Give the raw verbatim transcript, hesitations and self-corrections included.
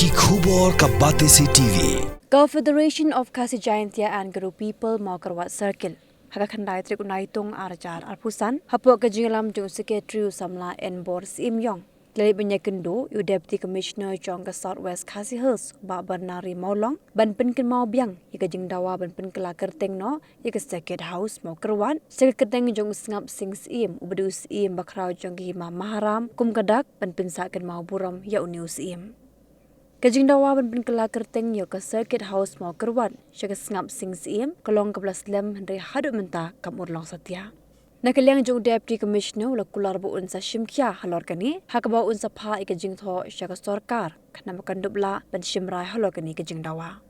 Ki khubor ka Batesi T V. Ka Federation of Khasi Jaintia and Garo People Mawkyrwat Circle ha ka khyndai tarik u Naitung ar hajar arphew san, hapoh ka jingïalam jong u Secretary u samla Enbor Syiemiong, la leit ban ïakynduh ïa u Deputy Commissioner jong ka South West Khasi Hills, Bah Bernari Mawlong, ban pynkynmaw biang ïa ka jingdawa ban pynkylla kyrteng noh ïa ka Circuit House Mawkyrwat sha ka kyrteng jong u Sngap Sing Syiem, uba dei u Syiem bakhraw jong ka Hima Maharam, kum ka dak ban pynsah kynmaw burom ïa une u Syiem. Ka jingdawa ban pynkylla kyrteng ïa ka Circuit House Mawkyrwat sha ka Sngap Sing Syiem ka long kaba la slem, hynrei haduh mynta kam urlong satia. Na ka liang jong u Deputy Commissioner, u la kular ba un sa shimkhia halor kane, ha kaba un sa phah ïa ka jingthoh sha ka sorkar, khnang ba kan dup lah ban shim rai halor kane ka jingdawa.